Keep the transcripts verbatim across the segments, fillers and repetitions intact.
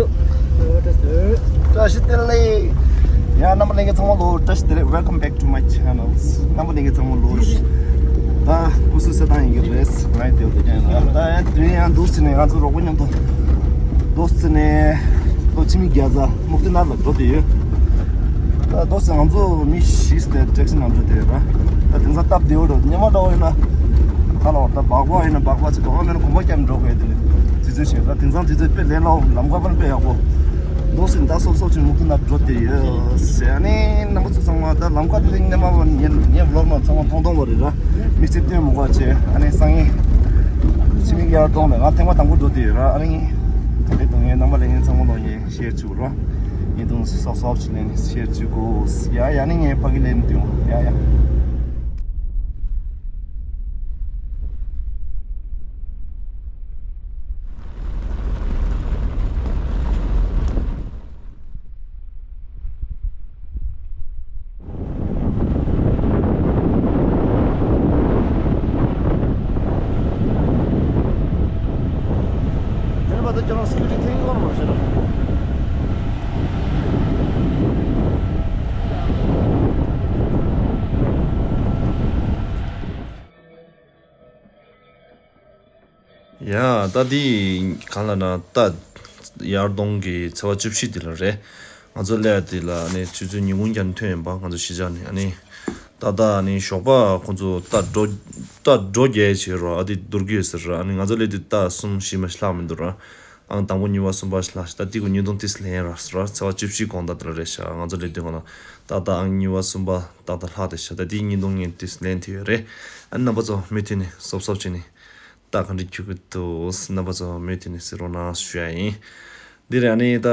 བཀྲ་ཤིས་བདེ་ལེགས། ཡ། རྣམ་པ་ལྷན་རྒྱས་ཚང་མ་ལོ་བཀྲ་ཤིས་བདེ་ལེགས། Welcome back to my channel. རྣམ་པ་ལྷན་རྒྱས་ཚང་མ་ལོ། ད་སྐུ་གཟུགས་གསལ་ཐང་ཡིན་གྱི་རེད། ང་ཡི་དེ་འདུག་ཀྱང་ཡིན་ལ། ད་ཡང་དུས་ཡང་འདུག་ཟེར་ནས་ང་ཚོ་རོགས་པ་མཉམ་དུ་འདུག་ཟེར་ནས་ལོ་ཕྱི་མི་རྒྱལ་ས་མུག་ཏི་ནག་ལ་འགྲོ་བསྡད་ཡོད། ད་འདུག་ཟེར་ང་ཚོ་མི་བཞི་ཙམ་ཊེག་སི་ནང་འགྲོ་བསྡད་ཡོད་ར། ད་དེང་སང་སྟབས་བདེ་བོ་འགྲོ། སྔོན་མ་འདྲ་བོ་ཡིན་ན་ཁ་ལ་བ་ད་སྦག་སྦག་ཡིན་ན་སྦག་སྦག་ཅིག་འགྲོ་གི་མེད་ན་གོམ་པ་རྒྱབ་འགྲོ་གི་ཡོད། དེ་ནས་དུས་ཚོད་ཕྱིན་ད་དེང་སང་དུས་ཚོད་དཔེ་ལས་སླ་བོ། ལམ་ཁ་ཕར་དཔེ་ཡག་པོ། འདུག་ཟེར་ད་སོབ་སོབ་ཅིག་མུག་ཏི་ནག་འགྲོ་བསྡད་ཡོད་ཟེར། ཨ་ནི་རྣམ་པ་ཚོ་ཚང་མ་ད་ལམ་ཁ་དེ་རིང་སྔོན་མ་བ་ངའི་ངའི་བི་ལོག་ནང་ཚང་མ་མཐོང་མཐོང་བ་རེད་ར། མི་ཚེ་སྟོན་མི་དགོས་བྱས། ཨ་ནི་སང་ཉིན་ཕྱི་མི་ཡར་གཏོང་ནས་ང་ཐེངས་མ་དང་པོ་འགྲོ་བསྡད་ཡོད་ར། ཨ་ནི་ད་རེས་དུང་ངའི་རྣམ་པ་ལྷན་རྒྱས་ཚང་མ་ལོ་ངས་ཤེར་བྱེད་དགོས་ར། ཉིན་དུང་སོབ་སོབ་ཅིག་ལེན་ཤེར་བྱེད་དགོས། ཡ་ཡ་ནི་ངས་ཕ་གི་ལེན་དུང་ཡ་ཡ། དེ་ནས་མ་གཏོགས་ཁྱོད་རང་སི་ཀུ་ཊི་འཐེན་གོ་ནོ་མ་རེད་ཤག་ཡ། ད་འདི་གང་ལབ་ན་ད་ཡར་གཏོང་གི་ཚེས་པ་བཅུ་བཞི་འདི་ལ་རེད། ང་ཚོ་སླེབས་འདི་ལ་ནི་ཆུ་ཚོད་ཉིན་གུང་རྐྱང་ཐོན་ཡིན་པ། ང་ཚོ་གཞིས་ཆགས་ནས། ཨ་ནི་ད་ལྟ་ནི་ཞོགས་པ་ཁོང་ཚོ་ད་འགྲོ་ད་འགྲོ་རྒྱག་བྱེད་རོགས། ཨ་འདི་འདུར་གི་ཡོད་ཟེར་ར། ཨ་ནི་ང་ཚོ་སླེབས་འདི་ད་གསུམ་བཞི་མ་ཞིག་ལྷག་མི་འདུག་ར། ཨང་དང་པོ་གཉིས་པ་གསུམ་པ་ཞིག་ལྷག་ཤག་ད་འདི་གུ་ཉིན་དུང་ཏིས་ལེན་ར་ཟེར་ར། ཚེས་པ་བཅུ་བཞི་དགོང་དག་འདི་ལ་རེད་ཤག་ང་ཚོ་སླེབས་འདི་གོང་ན་ད་ལྟ་ཨང་གཉིས་པ་གསུམ་པ་ཏག་ཏག་ལྷག་བསྡད་ཤག་ད་འདི་ཉིན་དུང་ངས་ཏིས་ལེན་ཐུབ་ཡོད་རེད། ཨ་རྣམ་པ་ཚོ་མུ་མཐུད་ནས་སོབ་སོབ་བྱས་ནས་ད་ག་འདྲ་འཁྱུག་གི་འདུག་རྣམ་པ་ཚོ་མུ་མཐུད་ནས་གཟིགས་རོགས་གནང་ཞུ་ཡ་ཡིན། འདི་རེད། ཨ་ནི་ད་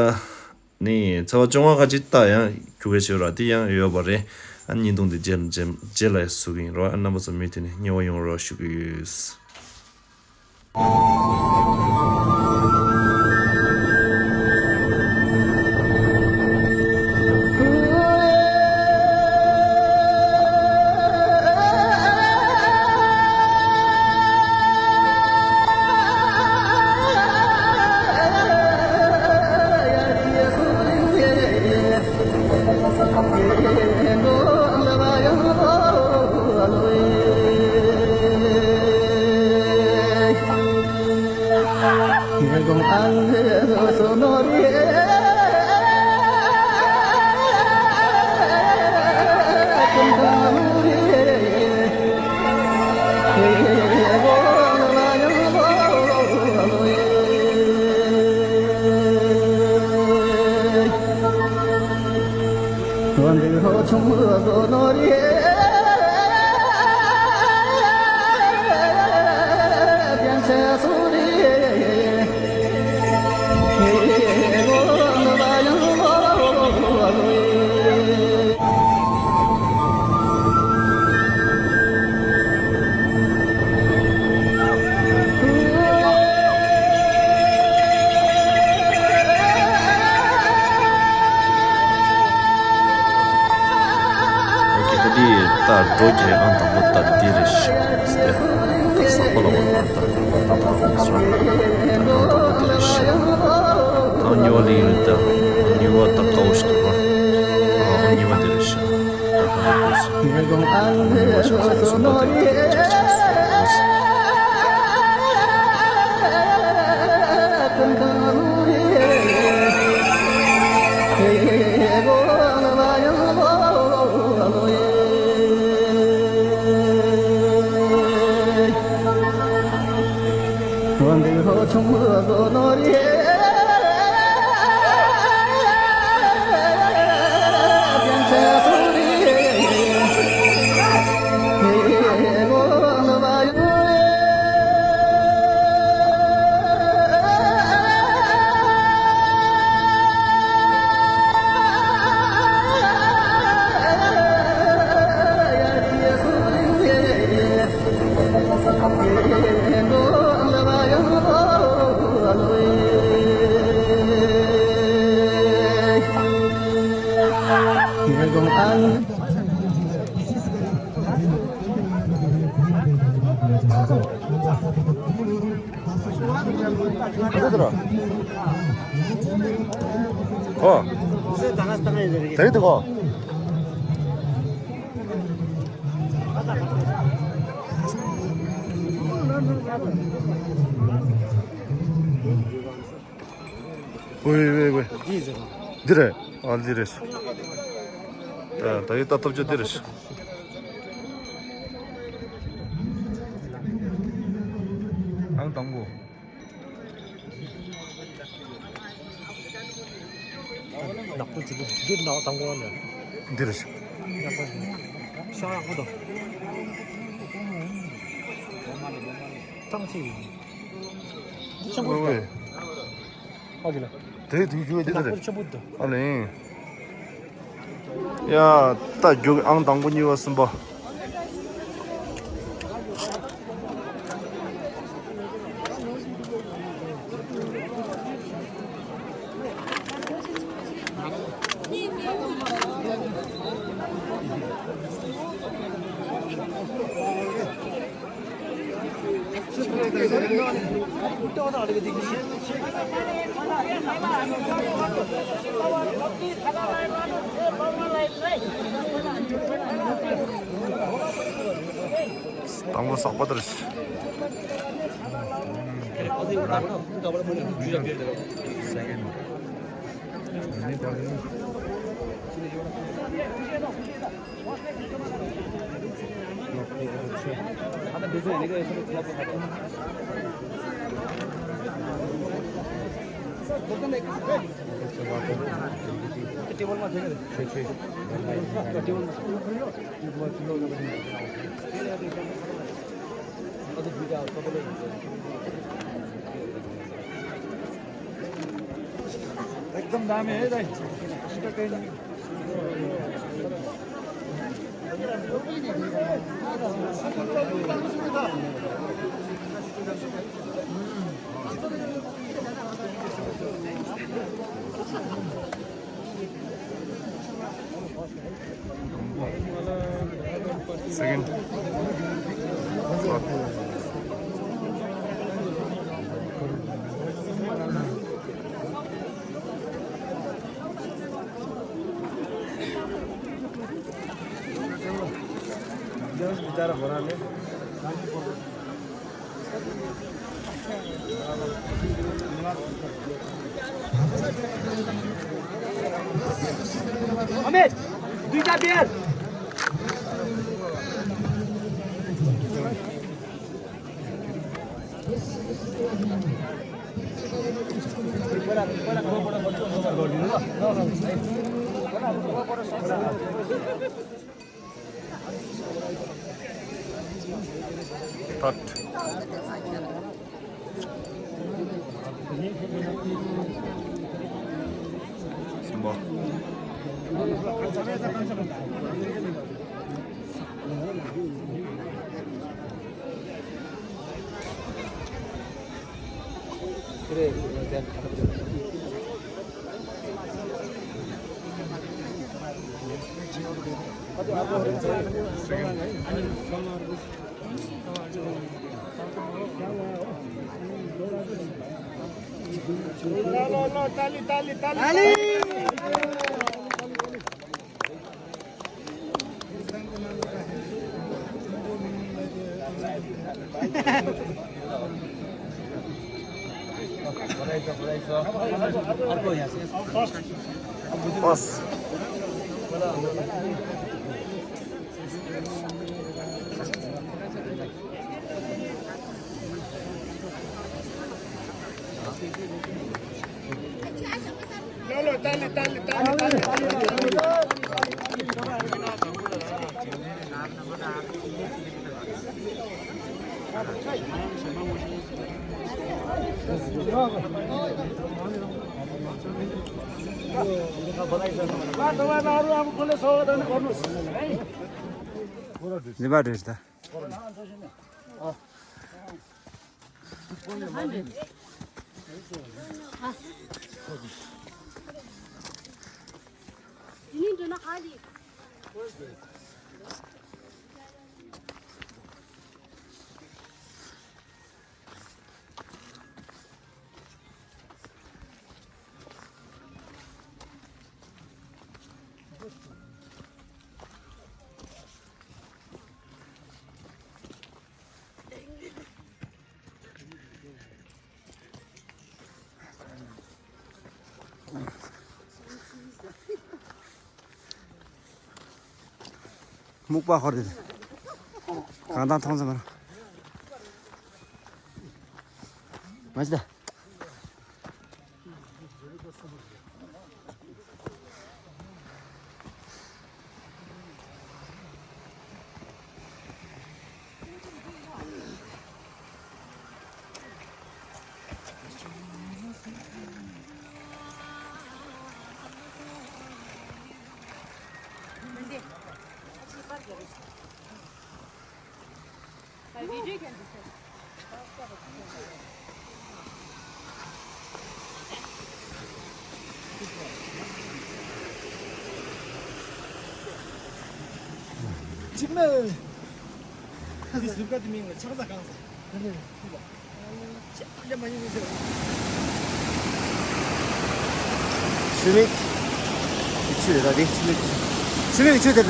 ནི་ཚེས་པ་བཅོ་ལྔ་ཁ་ཅིག་ད་ཡང་འཁྱུག་གི་བྱེད་ར། འདི་ཡང་ཡོད་པ་རེད། ཨ་ཉིན་དུང་འདི་རྗེས་རྗེས་རྗེས་ལ་བཟོ་གི་ཡིན་རོགས། ཨ་རྣམ་པ་ཚོ་མུ་མཐུད་ནས་མཉེས་པོ་ཡོང་རོགས་ཞུ་གི་ཡོད། ད་འདི་ད་འགྲོ་རྒྱུའི་ཨང་དང་པོ་ད་འདི་རེད་ཤག་ད་ཟག་པ་ལ་བ་ད་ད་ད་ད་ད་ཨང་དང་པོ་འདི་རེད་ཤག་ད་གཉིས་པ་ལིང་རེད། ད་གཉིས་པ་ད་དཀའ་བོ་ཞིག་འདུག་པ། ཨང་གཉིས་པ་འདི་རེད་ཤག་ཨོ། དེ་དེ་གོ། ཝེ་ཝེ་ཝེ། འདི་རེད། ཨ་འདི་རེད། ད་ད་ཡོད་ད་ཐོབ་ཆ་འདི་རེད། ཨང་དང་པོ། ནག་པོ་གཅིག་པོ་འདི་ནག་དང་པོ་ནས། འདི་རེད། ཡག་པོ་ཞིག་ཤ་ཡག་པོ་དང་། གྲངས་གཅིག་རེད། འདི་ཆེན་པོ་ཨོ་ཨོ། ཨ་གི་ལ། དེ་དུས་རྒྱུ་དེ་ནག་པོ་རེད། ཆེན་པོ་འདུག་ཨ་ལེ། ཡ། ད་རྒྱུག་ཨང་དང་པོ་གཉིས་པ་གསུམ་པ། དང་པོ་ཟག་པ་དར་ཞིག टेबलमा छैन। टेबलमा छ। अझ दुईटा सबैलाई एकदम दामी है दाइ। Second. अमित, दुईटा बियर। Third. གསུམ་པ། Pass. སྨུག་པ་ཧོར་རེད། གང་དང་མཐོང་ཙམ་མ་རེད། མ་ཤི་ད། གཅིག་ནས། འདི་ཟུར་ཀ་དེ་མིན་ལ་ཆག་ས་གང་ས། དེ་ནས་ཁུག་པ། ཆག་ཡ་མ་ཡིན་ཟེར། ཆུ་མིག་ཆུ་རེད་ད་དེ་ཆུ་མིག་ཆུ་མིག་ཆུ་དེ་ད།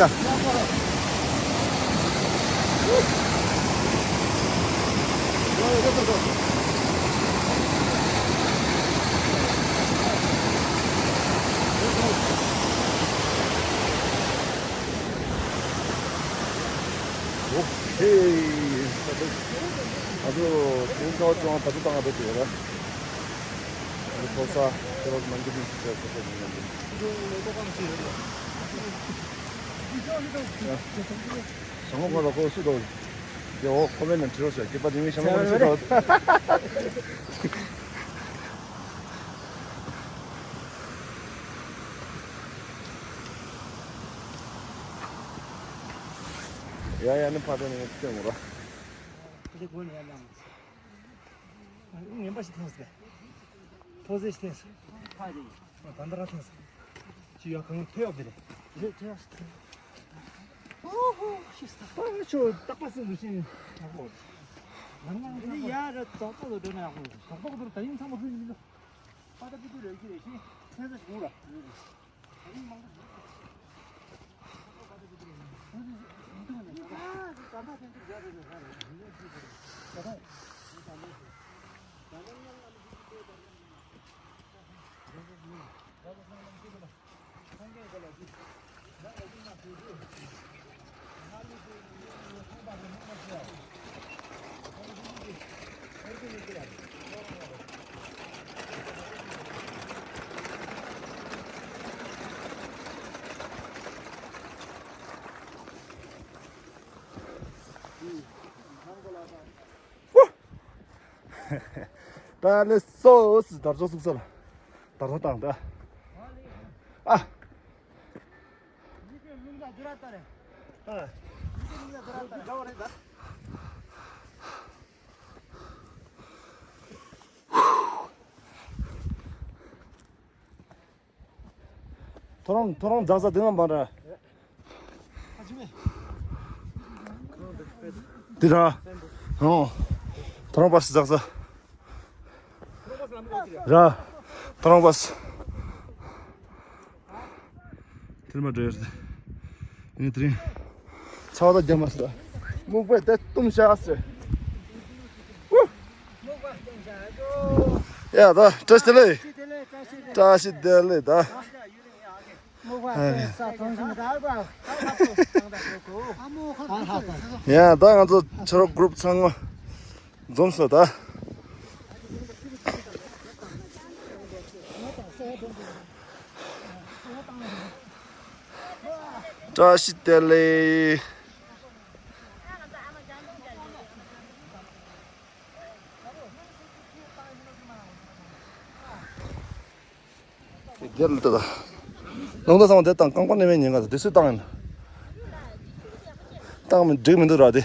ཨོ་ཁེ། ད་དུང་ད་དུང་དེ་ཚོ་ཅུང་ད་དུང་བཏང་ཡ་འདུག་ཟེར་ཡ་ལ། ཨ་ནི་ཕོ་ས་ཁེ་རོག་མང་གི་མི་ཞིག་ཕོ་ས་ཞིག་ཡོང་གི། ཞང་ངོ་ཕོ་ལ་ཁོ་སུ་དང་། དེ་འོ་ཁོ་མེད་ན་འཁྲི་རོགས་ཞོག་སྐྱེས་པ་དེ་མི་ཞང་ངོ་ཕོ་ལ་སུ་དང་། ཡ་ཡ་ནི་ཕ་དེ་ནི་སྐྱོན་མོ་ར། དེ་དགོས་ནས་ཡར་ལངས་མ་སོང་། ངན་པ་ཞིག་ཐོན་ཟེར། ཐོ་ཟེར་ཞིག་ཐོན་ཟེར། ད་འདི་ར་ཐོན་ཟེར། ཅི་ཡོད་གང་ཐོས་ཡོད་དེ་རེད། རེད་ཐོས་ཡོད་ཟེར། ཨོ་ཧོ་ཤི་ས། ཨ་ཆོ་རྟག་པ་སེམས་སུ་ཤེས་ནས་ཡག་པོ། ང་ང་འདི་ཡ་ར་དོག་པོ་ལ་འགྲོ་ན་ཡག་པོ་རེད། དོག་པོ་ལ་འགྲོ་ད་ཡིན་ཚང་མ་ཧུ་ཡིན་མི་འགྲོ། པ་ད་པི་ཏུ་རེ་ཀི་རེ་ཤི་ཚེ་ས་ཞིག་ར། ད་ནི་སོ་སི་དར་ཚོ་ཚུགས་ས་ལ་དར་ཚོ་བཏང་ད། ཨ། ཐོ་རངས་ཐོ་རངས་འཛག་ས་དེ་ང་མ་ར། འདི་ར། ཨོ། ཐོ་རངས་པ་སི་འཛག་ས། ར། ཐོ་རངས་པ་སི། དེར་མ་འགྲོ་ཡོད་རེད། ངས་དེ་རིང་ཚ་བ་ད་རྒྱབ་མ་སོང་། སྨུག་པས་དེ་བཏུམ་བཞག་ཟེར། ཡ་ད་བཀྲ་ཤིས་བདེ་ལེགས། བཀྲ་ཤིས་བདེ་ལེགས་ད། ཡ་ད་ང་ཚོ་ཕྱི་རོལ་གུ་རུབ་ཚང་མ་འཛོམས་སོང་ད། བཀྲ་ཤིས་བདེ་ལེགས། དེ་རྒྱལ་དུ་ད། ལུང་དང་ཚང་མ་དེ་དང་རྐང་པ་ནས་མེད་ཉེན་ཁ་དེ་སུས་བཏང་ཡིན། བཏང་མི་འགྲིག་མི་འདུག་ར་དེ།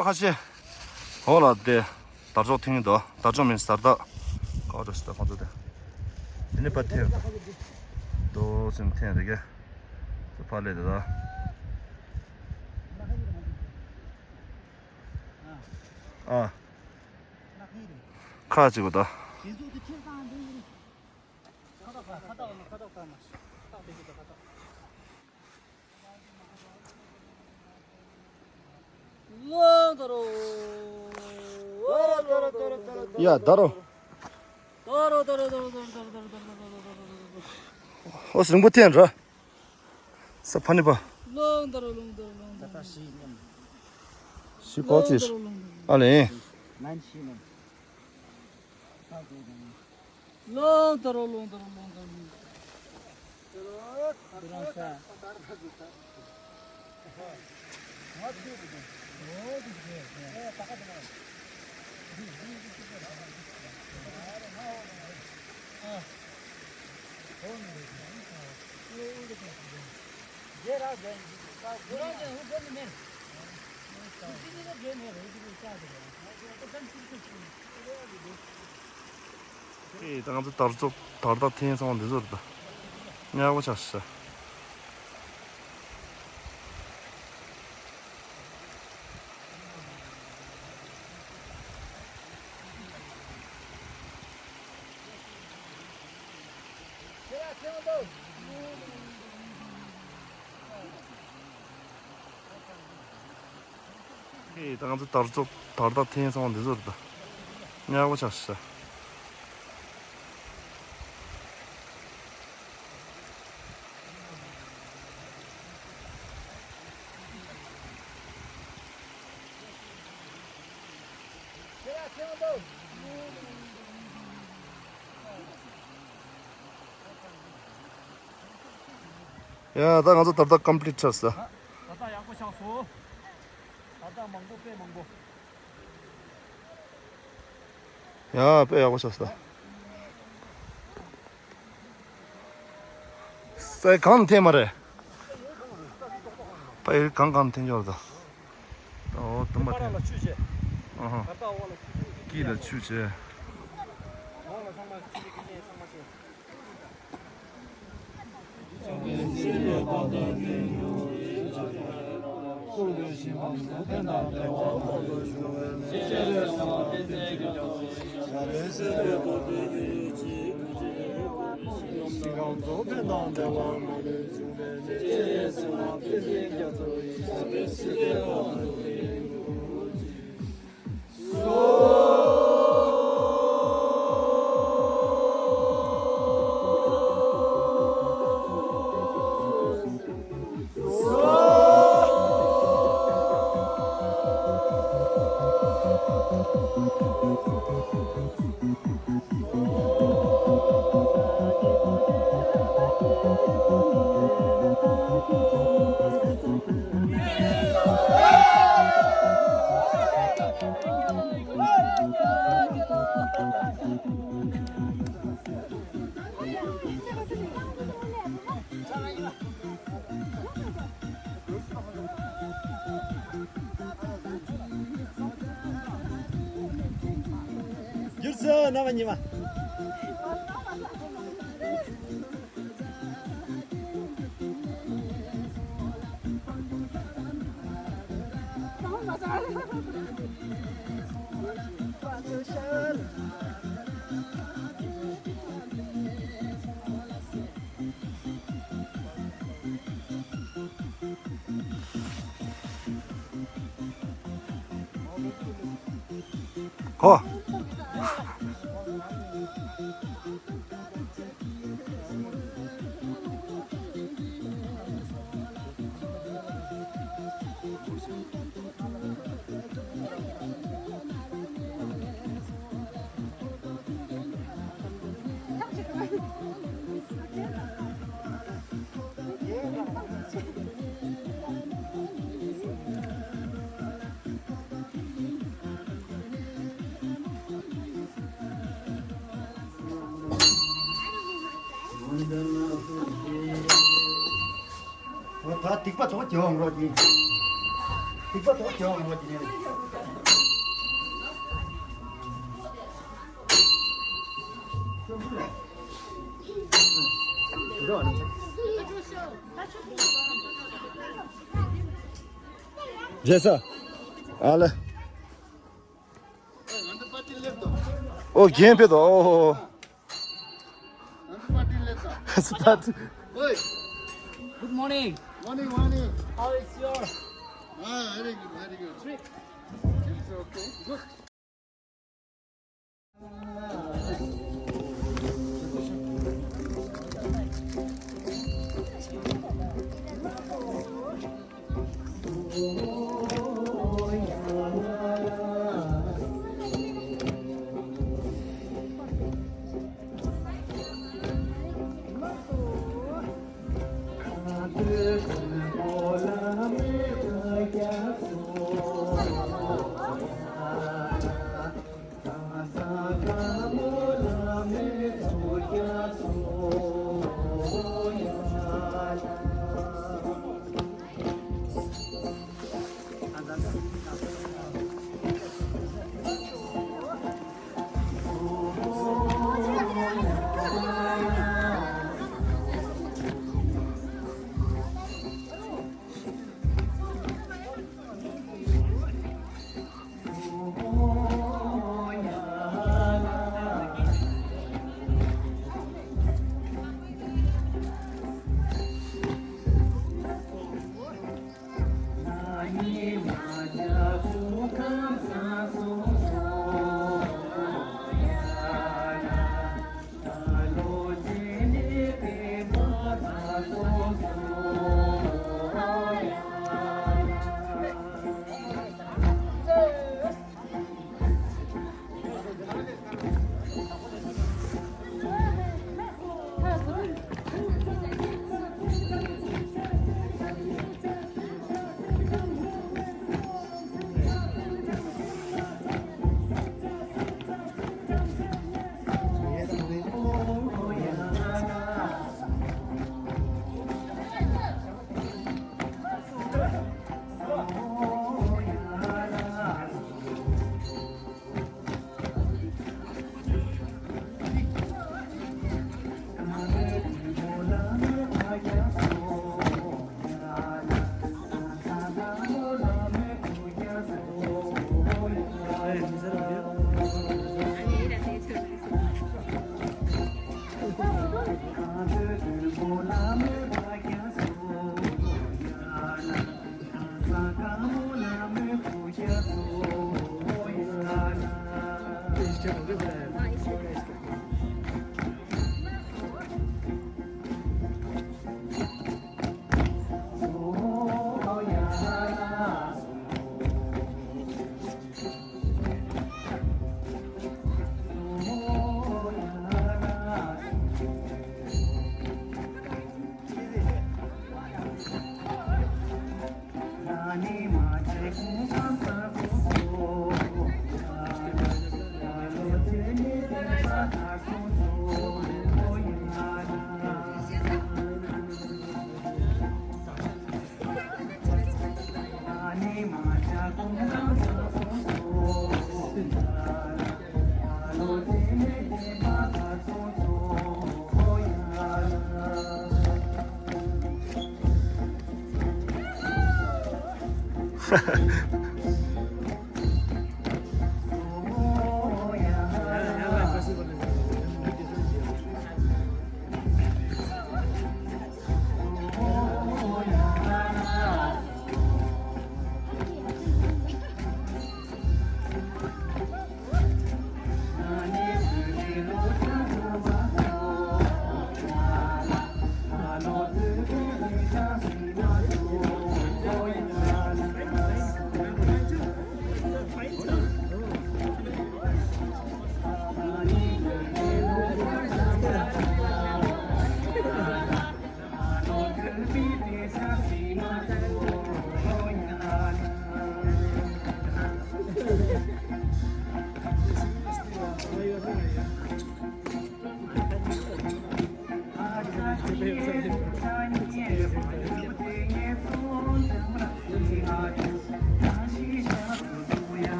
ཁ་ཤས། འོ་ལ་དེ། དར་ལྕོག་འཐེན་གྱི་འདུག་དར་ལྕོག་མིན་སར་དར། ཀ་བ་རེད་ཟེར་ད་ཁོང་ཚོ་དེ། དེ་ནི་པ་འཐེན། རྡོ་ཙམ་འཐེན་རེད་གི། ཚོ་ཕ་ལས་དེ་ད། ཨ། ཁ་ཅིག་གོ་ད། ཡ་ད་རོ། ཨོ་སི་རིང་པོ་བསྟན་ར། ས་ཕ་ནི་པ། ཞི་པོ་ཅིས། ཨ་ལེ། ལོང་དོ་རོ་ལོང་དོ་རོ་ལོང་དོ་རོ་ལོང་། ཨེ་ད་ང་ཚོ་དར་ལྕོག་དར་རྟགས་འཐེན་སོང་བ་འདི་ཚོ་རེད་ད། ཉག་པ་ཆགས་ཤག་ཨེ་ད་ང་ཚོ་དར་ལྕོག་དར་རྟགས་འཐེན་སོང་བ་འདི་ཚོ་རེད་ད། ཉག་པ་ཆགས་ཤག་ཡ་ད་ང་ཚོ་དར་རྟགས་ཀམ་པི་ལིཊ་ཆགས་སོང་། དར་རྟགས་ཡག་པོ་ཆགས་སོང་། དར་རྟགས་མང་པོ་དཔེ་མང་པོ། ཡ་དཔེ་ཡག་པོ་ཆགས་སོང་། ས་གང་འཐེན་མ་རེད། ཕ་ཡུལ་གང་གང་འཐེན་འབྱོར་དང་། ཨོ་དུམ་པ་འཐེན། ཨ་ཧ། དཀྱིལ་ལ་ཆུ་བྱས། འགྱུར་སོང་རྣམ་པ་གཉིས་མ། ཧོ། ད་སྡིག་པ་དོག་རྒྱག་འོང་རོགས་གྱིས། སྡིག་པ་དོག་རྒྱག་འོང་རོགས་གྱིས་ནས། རེད་ས། ཨ་ལེ། ཨོ་རྒན་ཕེབས་དོ། ཨོ། སི་ཏཱ་ཏི། Good morning. Morning, morning. How is your? Ah, very good, very good. Trip. It's okay. Good.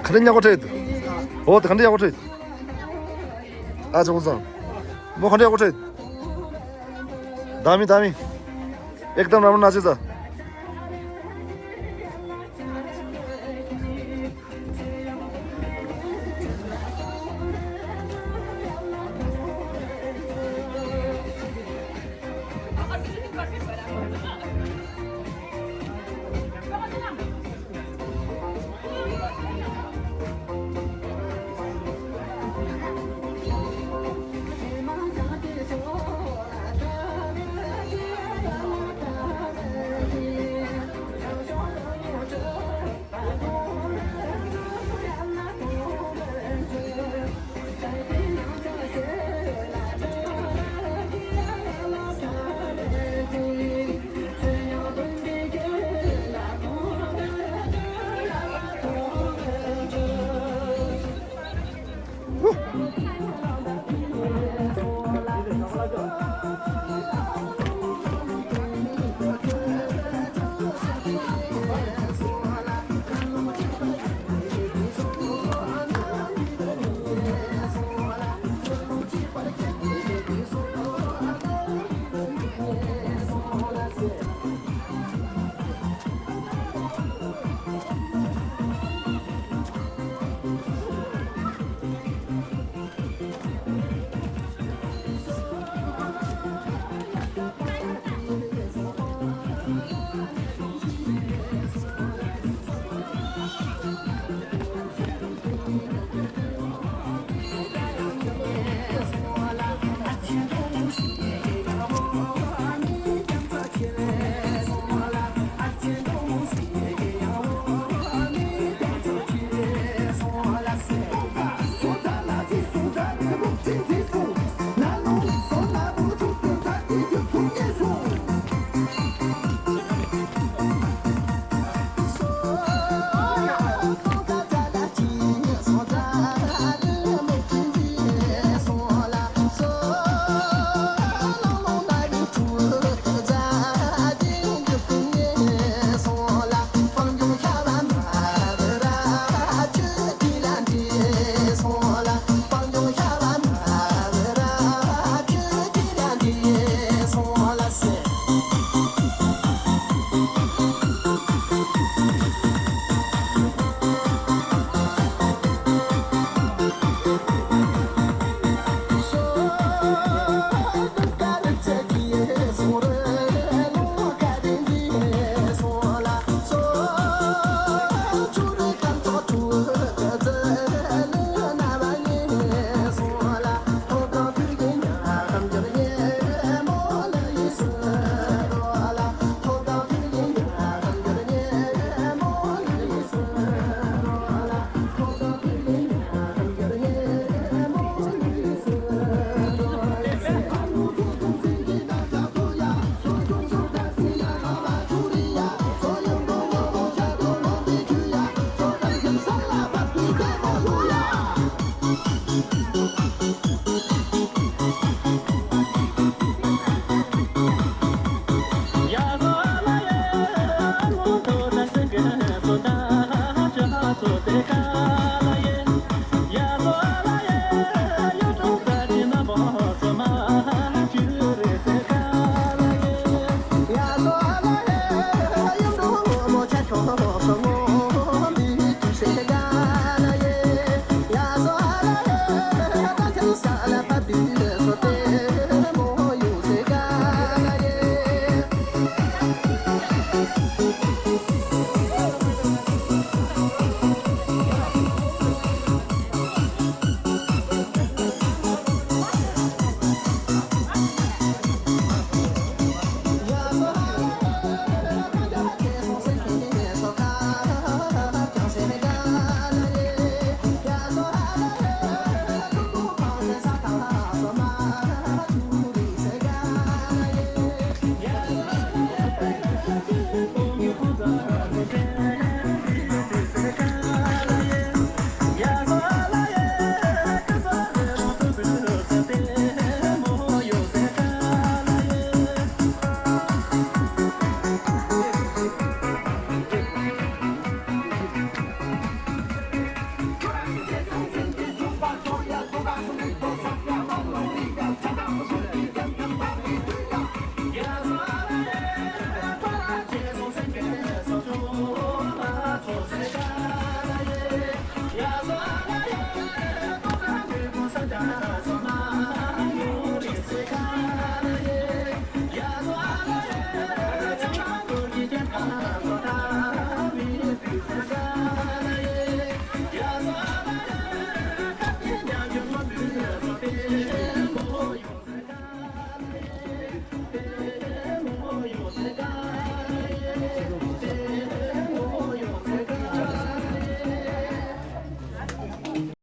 ག་འདྲ་ཉག་གོ་ཁྲེད། འོ་དེ་ག་འདྲ་ཉག་གོ་ཁྲེད། ཨ་ཅོ་ཙང་། མོ་ག་འདྲ་ཉག་གོ་ཁྲེད། दामी दामी। एकदम राम्रो नाचेछ।